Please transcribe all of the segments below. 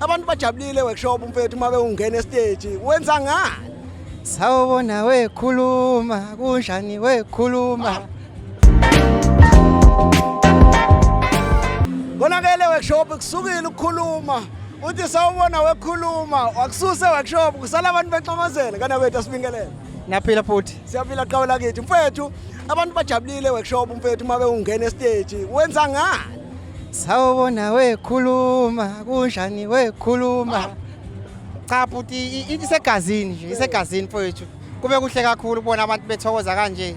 Abantu bajabulile workshop mfethu uma bewungena estage. Wenza ngani? Sawubona wekhuluma kunjani wekhuluma. Konakele workshop kusukile ukukhuluma. Uthi sawubona wekhuluma wakususe workshop kusala abantu bexokozela kana wethu asibingelele. Niyaphila futhi. Siyaphila qhawe lakithi mfethu. Abantu bajabulile workshop mfethu uma bewungena estage. Wenza ngani? Sawubona wekhuluma kunjani wekhuluma. Cha bhuti isegazini nje isegazini mfowethu. Kube kuhle kakhulu ukubona abantu bethokoza kanje.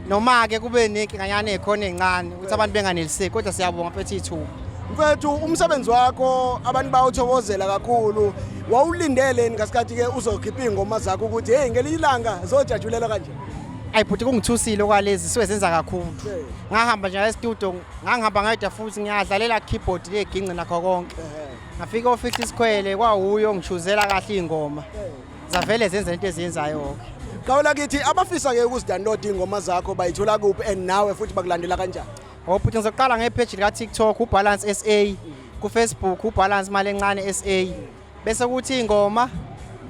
Noma ke kube nenkinganyana ekhona encane ukuthi abantu benganeliseki kodwa siyabonga mfethu ithuba. Mfethu umsebenzi wakho abantu bawuthokozela kakhulu. Wawulindeleni ngasikhathi ke uzokhipha ingoma zakho ukuthi hey ngelinye ilanga zojatshulelwa kanje. Ayi bhuti kungithusile okwalezi suke zenza kakhulu. Ngahamba nje e-studio ngangihamba ngayedwa futhi ngiyadlalela keyboard leginci nakho konke. Ngafika ofihla isikhwele kwawuyo ngishuzela kahle ingoma. Zavele zenza into eziyenzayo ke. Qhawe lakithi abafisa ke ukuzidownload ingoma zakho bayithola kuphi and nawe futhi bakulandela kanjani? Oh bhuti ngizoqala ngepage lika TikTok uBalance SA, ku Facebook uBalance Mali Encane SA. Bese kuthi ingoma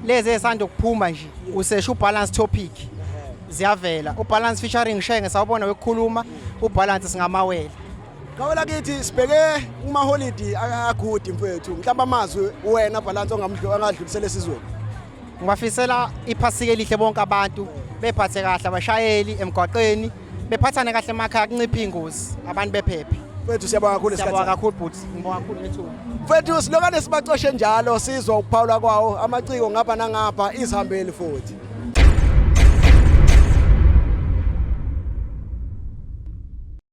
lezi ezisanda ukuphuma nje usesha uBalance Topic. Ziyavela uBalance featuring Shenge sawubona wekukhuluma uBalance singamawele. Qhawe lakithi sibheke kuma holiday agudi mfethu. Mhlawumbe amazwi wena Balance ongamdlu angadlulisela esizweni. Ngibafisela iphasika elihle bonke abantu bephathe kahle abashayeli emgwaqeni bephathane kahle emakhaya kunciphe ingozi abantu bephephe. Mfethu siyabonga kakhulu isikhathi. Siyabonga kakhulu bhuti ngibonga kakhulu ngethuba. Mfethu silokane sibacoshe njalo sizwa ukuphawula kwawo amaciko ngapha nangapha izihambeli futhi.